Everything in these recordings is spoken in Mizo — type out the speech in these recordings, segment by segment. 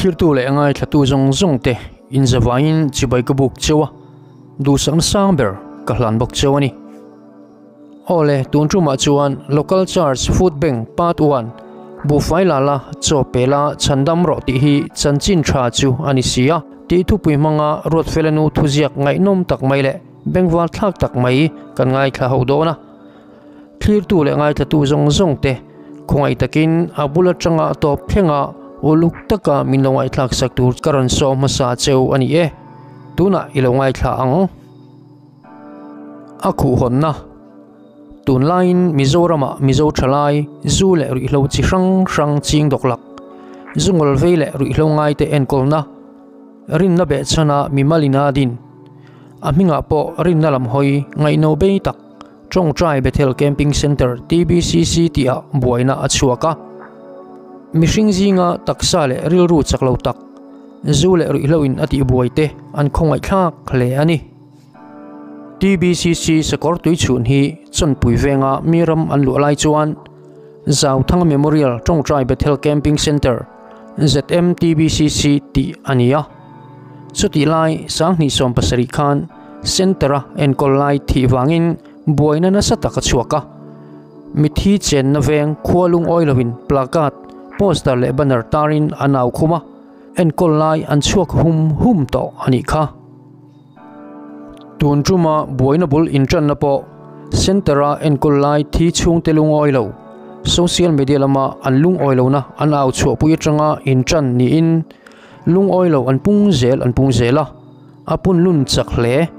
Thlirtu leh ngaithlatu zawng zawng te inzavaiin chibai ka buk cheu a, duhsakna sang ber ka hlan bawk cheu a ni. Awle, tun tumah chuan Local Church Food Bank Part One, Buhfai la la, chaw pe la, chhandam rawh tih hi chanchin tha chu a ni si a, tih thupui hmanga Ruatfela nu thuziak ngaihnawm tak mai leh bengvar thlak tak mai kan ngaithla ho dawn a. Thlirtu leh ngaithlatu zawng zawng te khawngaih takin a bul atanga tawp thlenga uluk taka min lo ngaihthlak sak tur ka rawn saw hmasa cheu a ni e. Tunah i lo ngaithla ang. A khuhhawnna, Tunlaiin Mizoramah Mizo thalai zu leh ruihhlo chi hrang hrang ching dawk lak, zu ngawl vei leh ruihhlo ngaite enkawlna, rinna behchhana mimal ina din, a hmingah pawh rinna lam hawi ngaihno bei tak Tawngtai Bethel Camping Centre, TBCC, tihah buaina a chhuak a. Mihring zinga taksa leh rilru chak lo tak, zu leh ruihhlo in a tihbuai te an khawngaihthlak hle a ni. TBCC sakawr tuichhun hi Chawnpui venga mi ram an luah lai chuan Zauthanga Memorial Tawngtai Bethel Camping Centre, ZMTBCC, tih a ni a. Chutih lai 2017 khan Centre-a enkawl lai thih vangin buaina nasa tak a chhuak a. Mithi chenna veng khua lungawi loin placard, poster leh banner tarin an au khum a, enkawl lai an chhuak hum hum tawh a nih kha. Tun tuma buaina bul inṭanna pawh Centre-a enkawl lai thi chhungte lungawi lo, social media lama an lungawi lohna an au chhuahpui aṭanga inṭan niin lungawi lo an pung zel an pung zel a, a punlun chak hle.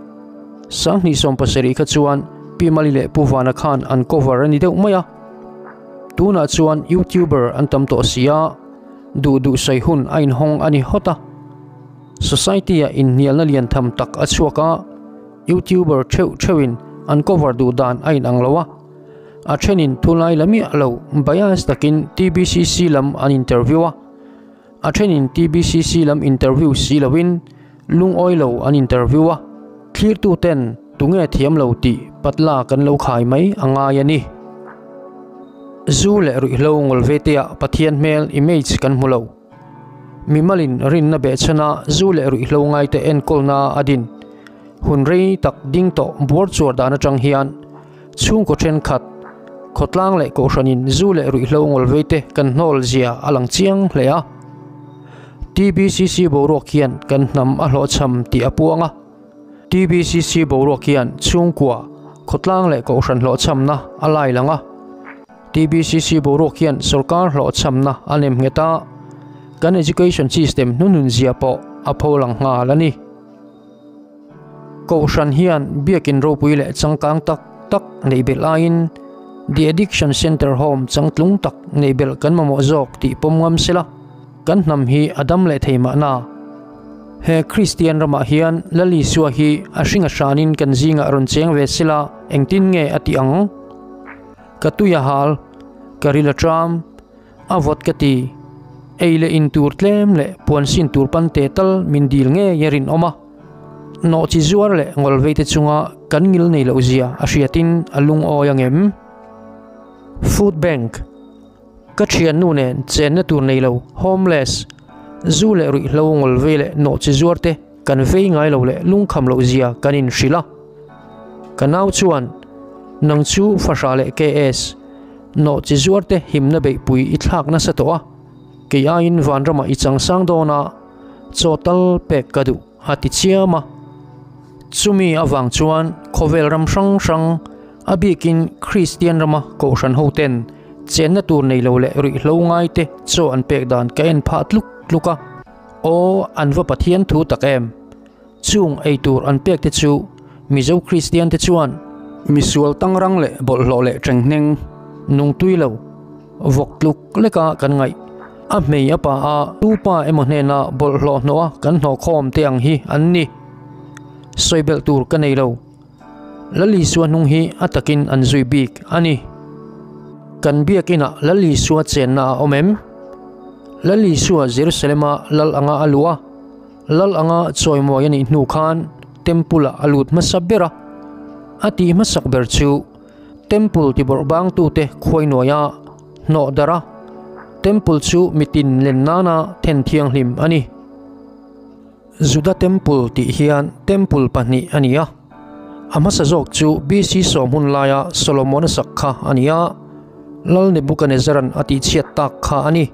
2017 kha chuan Pi Mali leh Pu Vana khan an cover a ni deuh mai a, tunah chuan YouTuber an tam tawh si a, duh duh sawi hun a inhawng a ni hawt a. Society-ah inhnialna lian tham tak a chhuak a, YouTuber theuh theuhin an cover duh dan a inang lo a, a thenin thulai la miah lo bias takin TBCC lam an interview a, a thenin TBCC lam interview si loin lungawi lo an interview a, thlirtuten tunge thiam lo tih patla kan lo khai mai a ngai a ni. Zu leh ruihhlo ngawl ve teah Pathian hmel image kan hmu lo. Mimalin rinna behchhana zu leh ruihhlo ngaite enkawlna a din. Hun rei tak ding tawh buar chuar dan atang hian chhungkaw thenkhat, khawtlang leh kohhranin zu leh ruihhlo ngawl veite kan hnawl zia a lang chiang hle a. TBCC boruak hian kan hnam a hlawhchham tih a puang a. TBCC boruak hian chhungkua, khawtlang leh kohhran hlawhchhamna a lai lang a. TBCC boruak hian sorkar hlawhchhamna a nem nghet a, kan education system hnunun zia pawh a pho lang nghal a ni. Kohhran hian biakin ropui leh changkang tak tak neih belh aiin The Addiction Centre Home changtlung tak neih belh kan mamawh zawk tih pawm ngam sela, kan hnam hi a dam leh thei mahna. He Kristian ramah hian Lal Isua hi a hring a hranin kan zingah rawn cheng ve sela engtin nge a tih ang? Ka tui a hal, ka ril a tram, a vawt ka ti. Ei leh in tur tlem leh puan sin tur pan te tal min dil ngei a rinawm a. Nawh chi zuar leh ngawl vei te chunga kan ngil nei loh zia a hriatin a lungawi ang em? Food Bank, Ka thiannu nen chenna tur nei lo, homeless, zu leh ruihhlo ngawl vei leh nawh chi zuar te kan vei ngai lo leh lungkham loh zia kan inhrilh a. Ka nau chuan, Nang chu Fahra leh KS, nawh chi zuar te himna beihpui i thlak nasa tawh a, kei aiin vanramah i changsang dawn a, chaw tal pek ka duh, a ti chiam a. Chumi avang chuan khawvel ram hrang hrang, a bikin Kristian rama kohhran hoten chenna tur nei lo leh ruihhlo ngaite chaw an pek dan ka en phah tluk tluk a. Aw, an va Pathian thu tak em! Chung eitur an pek te chu Mizo Kristian te chuan misual tangrang leh bawlhhlawh leh tenghneng nung tui lo vawk tluk leka kan ngaih. A hmei a pa a tu pa emaw hnena bawlhhlawh hnawh a kan hnawh khawm te ang hi an ni. Sawi belh tur ka nei lo. Lal Isua hnung hi a takin an zui bik a ni. Kan biakinah Lal Isua chenna a awm em? Lal Isua Jerusalema lal anga a luh a. Lal anga chawimawi a nih hnu khan Temple ah a lut hmasa ber a, a tih hmasak ber chu Temple tibawrh bangtute khuainuaia hnawh darh a, Temple chu mitin len nana then thianghlim a ni. Juda Temple tih hian Temple pahnih a ni a, a hmasa zawk chu BC sawm hun laia Solomona sak kha a ni a, Lal Nebukanezaran a tihchhiat tak kha a ni.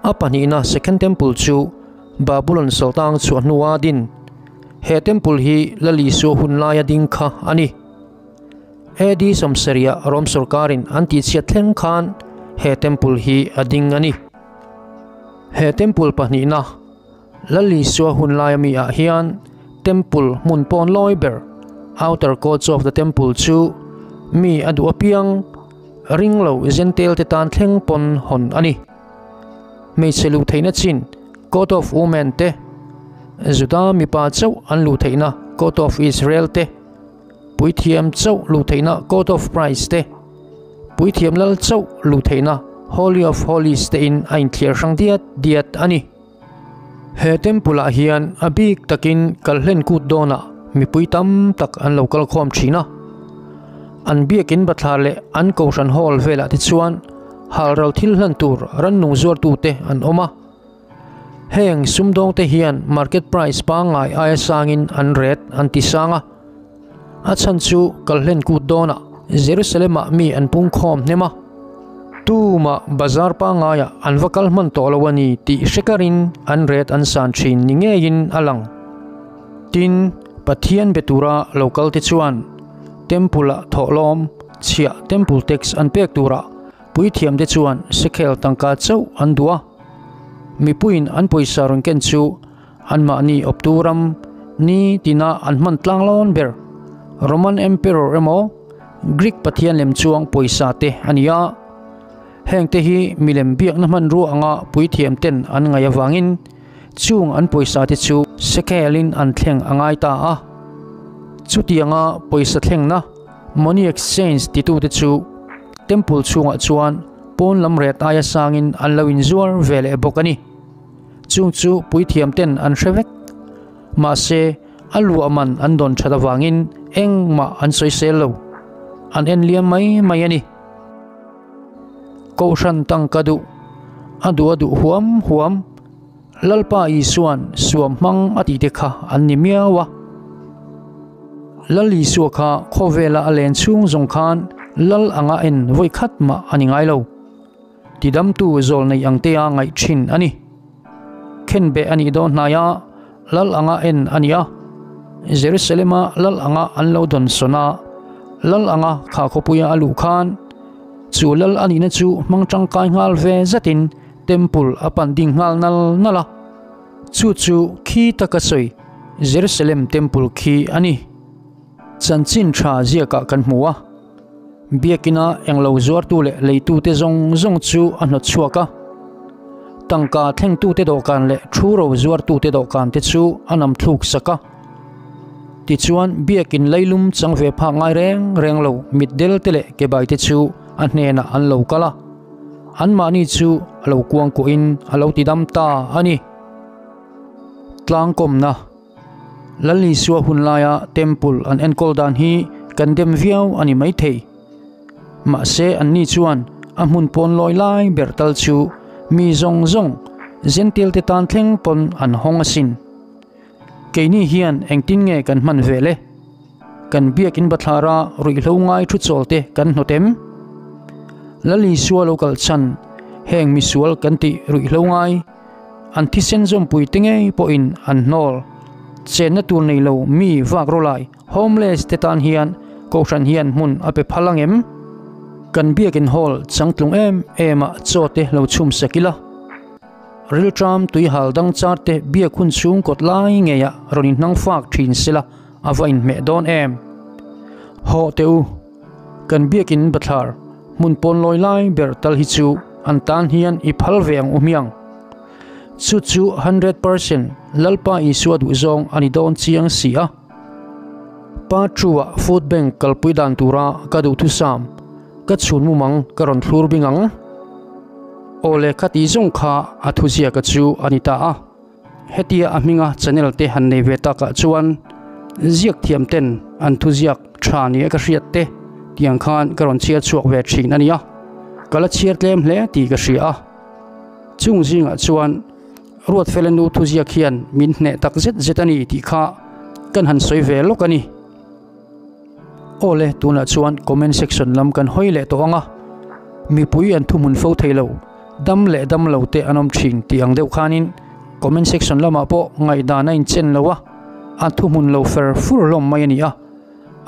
A pahnihna Second Temple chu Babulon Sultang chhuah hnua din. He Temple hi Lal Isua hun laia ding kha a ni. AD sawmsarih Rom sorkarin an tihchhiat thleng khan he temple hi a ding a ni. He temple pahnihna Lal Isua hun laia mi ah hian temple hmun pawn lawi ber, outer courts of the temple, chu mi a duh apiang ring lo Gentile te tan thleng pawn hawn a ni. Hmeichhe luh theihna chin court of women te, Juda mipa chauh an luh theihna court of Israel te, Puithiam chauh luh theihna Court of Price te, Puithiam lal chauh luh theihna Holy of Holies te in a inthliar hrang diat diat a ni. He temple ah hian a bik takin kalhlen kut dawnah mipui tam tak an lo kal khawm thin a. An biakin bathlar leh an kohhran hall velah te chuan halral thil hlan tur rannung zuartute an awm a. Heng sumdawngte hian market price pangngai aia sangin an ret an ti sang a. A chhan chu kalhlen kut dawnah Jerusalem-ah mi an pungkhawm hnem a. Tumah bazar pangngaiah an va kal hman tawh lo a ni tih hre karin an ret an san thin ni ngeiin a lang. Tin, Pathian be tura lo kalte chuan Temple-ah thawhlawm chhiah Temple tax an pek turah puithiamte chuan shekel tangka chauh an duh a. Mipuiin an pawisa rawn ken chu anmahni awptu ram ni tina an hman tlang lawn ber Roman Emperor emaw Greek pathian lem chuang pawisa te a ni a. Hengte hi milem biakna hmanrua anga puithiam ten an ngaih avangin chung an pawisa te chu shekel-in an thleng a ngai ta a. Chutianga pawisa thlengna, money exchange, titute chu Temple chhungah chuan Pawn lam ret aia sangin an lo inzuar ve leh bawk a ni. Chung chu puithiam ten an hre vek. Mahse, a luah man an dawn that avangin engmah an sawisel lo. An en liam mai mai a ni. Kohhran tangka duh, a duh a duh huam huam, Lalpa Isua'n suam hmang a tih te kha an ni miau a. Lal Isua kha khawvela a len chhung zawng khan Lal anga en vawi khat mah a ni ngai lo. Tidamtu zawl nei ang tea ngaih thin a ni. Khenbeh a nih dawn hnai a, Lal anga en a ni a. Jerusalema Lal anga an lo dawn sawn a, Lal anga kha khawpuia a luh khan chu Lal a nihna chu hmang tangkai nghal ve zetin Temple a pan ding nghal nal nal a. Chu chu khi taka sawi Jerusalem Temple khi a ni. Chanchin tha ziakah kan hmu a, Biakina englo zuartu leh leitute zawng zawng chu a hnawt chhuak a. Tangka thlengtute dawhkan leh thu ro zuartute dawhkan te chu a nam thluk sak a. Tichuan Biakin leilum chang ve phak ngai reng reng lo mitdel te leh kebai te chu a hnenah an lo kal a. Anmahni chu a lo kuang kuahin a lo tidam ta a ni. Tlangkawmna, Lal Isua hun laia Temple an enkawl dan hi kan dem viau a ni maithei. Mahse anni chuan a hmun pawn lawi lai ber tal chu mi zawng zawng, Gentile te tan thleng pawn an hawng asin. Keini hian engtin nge kan hman ve le? Kan biakin bathlara ruihhlo ngai thu chawl te kan hnawt em? Lal Isua lo kal chhan heng misual kan tih ruihhlo ngai an thisen zawmpui te ngei pawhin an hnawl. Chenna tur nei lo mi vak rawlai, homeless, te tan hian Kohhran hian hmun a pe phal ang em? Kan biakin hall changtlung em em ah chaw te lo chhum sak ila. Rilṭam tuihal dang char te biak hun chhung kawt lai ngeiah rawn inhnang fak ṭhin sela a va inhmeh dawn em? Hawh teh u, kan biakin bathlar hmun pawn lawi lai ber tal hi chu an tan hian i phal ve ang u hmiang. Chu chu 100% Lalpa Isua duhzawng a ni dawn chiang si a. Pa True-a food bank kalpui dan tura ka duhthusam ka chhun mumang ka rawn thlur bing ang. Aw le kha tih zawng kha a thuziaka chu a ni ta a. Hetia a hminga channel te han nei ve takah chuan ziak thiam ten an thuziak tha nia ka hriat te tiang khan ka rawn chhiar chhuak ve thin a nia. Ka la chhiar tlem hle tih ka hria a. Chung zingah chuan Ruatfela nu thuziak hian min hneh tak zet zet a ni tih kha kan han sawi ve lawk a ni. Awle, tunah chuan comment section lam kan hawi leh tawh ang a, mipui an thuhmun fo thei lo, dam leh dam lo te an awm thin tih ang deuh khanin comment section lamah pawh ngaihdan a inchen lo a, a thuhmun lo fer fur hlawm mai a ni a,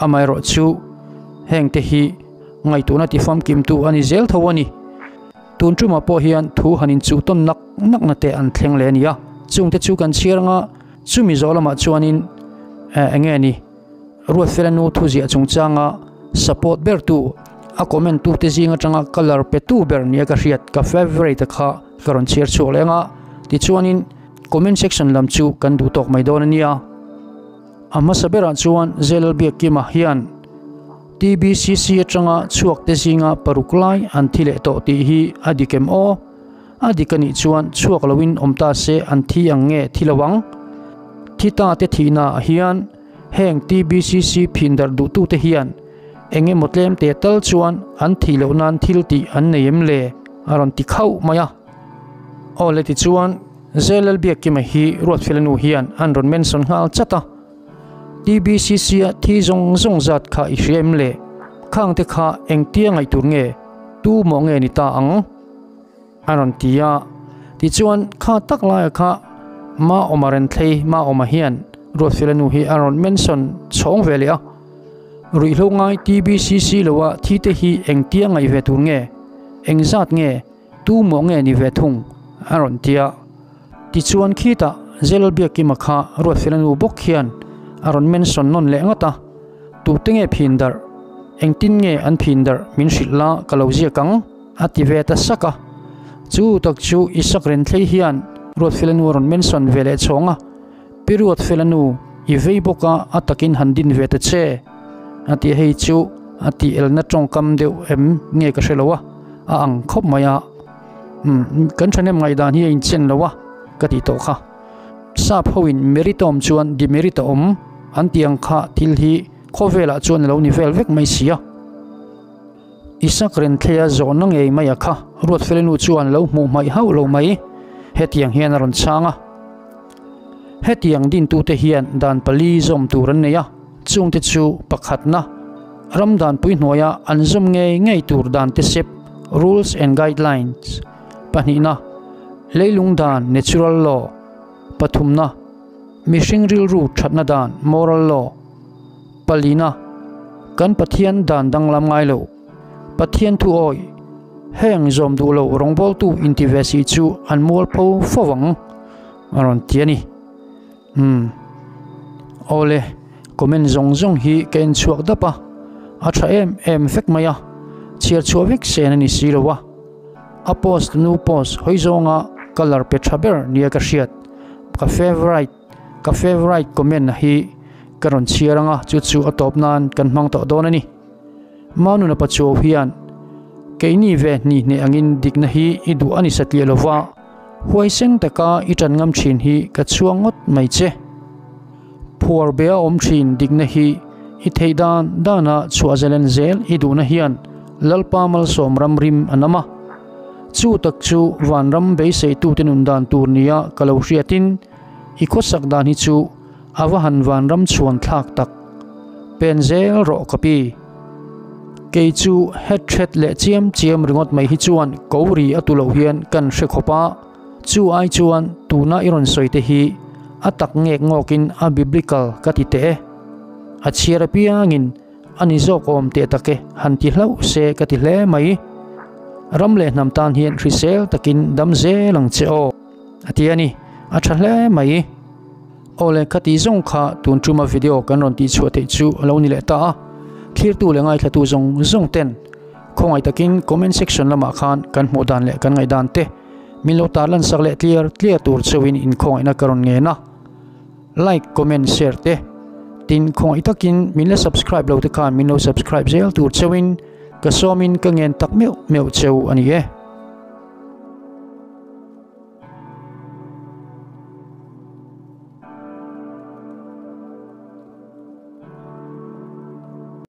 amaherawh chu hengte hi ngaihtuahna tifamkimtu a ni zel tho a ni. Tun tumah pawh hian thu han inchuh tawn nak nak na te an thleng leh a ni a, chungte chu kan chhiar anga chumi zawh lamah chuanin eh eng nge ni Ruatfela nu thuziah chungchanga support ber tu a comment tu te zing atanga colour pe tu ber nia ka hriat ka favourite a kha ka rawn chhiar chhuak leh anga tichuanin comment section lam chu kan duh tawk mai dawn a nia. A hmasa berah chuan Zelalbiakkima hian. TBCC atanga chhuak te zinga paruk lai an thi leh tawh tih hi a dik em aw? A dik a nih chuan chhuak loin awm ta se an thi ang nge thi lo ang? Thi ta te thihna ah hian heng TBCC phin darh duhtute hian eng emaw tlem te tal chuan an thih loh nan thil tih an nei em le? A rawn ti khauh mai a. Aw le tichuan Zelalbiakkima hi Ruatfela nu hian an rawn mention nghal chat a. TBCC-a thi zawng zawng zat kha i hria em le? Khangte kha engtia ngaih tur nge? Tu maw nge ni ta ang? A rawn ti a. Tichuan, kha tak laia kha Ma Awma Renthlei, Ma Awma hian Ruatfela nu hi a rawn mention chhawng ve leh a. Ruihhlo ngai TBCC loa thite hi engtia ngaih ve tur nge? Engzat nge? Tu maw nge ni ve thung? A rawn ti a. Tichuan khitah Zelbiakima kha Ruatfela nu bawk hian a rawn mention nawn leh ngawt a, Tute nge phin darh? Engtin nge an phin darh min hrilh la ka lo ziak ang? A ti ve ta sak a. Chu tak chu Isak Renthlei hian Ruatfela nu a rawn mention ve leh chhawng a, Pi Ruatfela nu, i vei bawk a, a takin han din ve ta che. A ti hei chu a tih elna tawngkam deuh em nge ka hre lo a, a ang khawp mai a. Umm kan thahnem ngaihdan hi a inchen lo a ka tih tawh kha. Sap hoin merit a awm chuan demerit a awm an tih ang kha thil hi khawvelah chuan a lo ni vel vek mai si a. Isak Renthleia zawhna ngei mai a kha Ruatfeli nu chuan lo hmuh hmaih hauh lo mai. Hetiang hian a rawn chhang a. Hetiang dintute hian dan pali zawm tur an nei a, chungte chu pakhatna, ram danpui hnuaia an zawm ngei ngei tur dan te sep, rules and guidelines, pahnihna, leilung dan, natural law, pathumna, mihring rilru thatna dan, moral law, palina, kan Pathian dan danglam ngai lo, Pathian thu awih, heng zawm duh lo rawngbawltu inti ve si chu an mualpho fo ang. A rawn ti a ni. Umm. Awle, comment zawng zawng hi ka en chhuak dap a, a tha em em vek mai a, chhiar chhuah vek sen a ni si lo a. A post nu post hawi zawnga colour pe tha ber nia ka hriat, ka favourite, ka favourite comment hi ka rawn chhiar anga chu chu a tawp nan kan hmang tawh dawn a ni. Manuna Pachuau hian keini ve hnih hneh angin dikna hi i duh a ni satliah lova, Huaisen taka i ṭan ngam ṭhin hi ka chhuang ngawt mai che. Phuar be a awm ṭhin dikna hi i theih dan dana chhuah zalen zel i duhna hian Lalpa malsawm ram rim a nam a. Chu tak chu vanram beiseitute nun dan tur nia ka lo hriatin i khawsak dan hi chu a va han vanram chhuan thlak tak. Pen zel rawh ka pi. Kei chu het hret leh chiam chiam ringawt mai hi chuan ko ri a tu loh hian kan hre khawp a, chu ai chuan tuna i rawn sawi te hi a tak ngek ngawkin a biblical ka ti teh e. A chhiar apiangin a ni zawk awm teh tak e han ti hlauh se ka ti hle mai. Ram leh hnam tan hian hrisel takin dam zel ang che aw a ti a ni, a tha hle mai. Awle ka tih zawng kha tun tuma video kan rawn tih chhuah theih chu a lo ni leh ta a, thlirtu leh ngaithlatu zawng zawng ten khawngaih takin comment section lamah khan kan hmuh dan leh kan ngaihdan te min lo tarlan sak leh tliar tliar tur cheuhin inkhawngaihna ka rawn ngen a, like, comment, share te tin khawngaih takin min la subscribe lo te khan min lo subscribe zel tur cheuhin ka sawmin ka ngen tak meuh meuh cheu a ni e.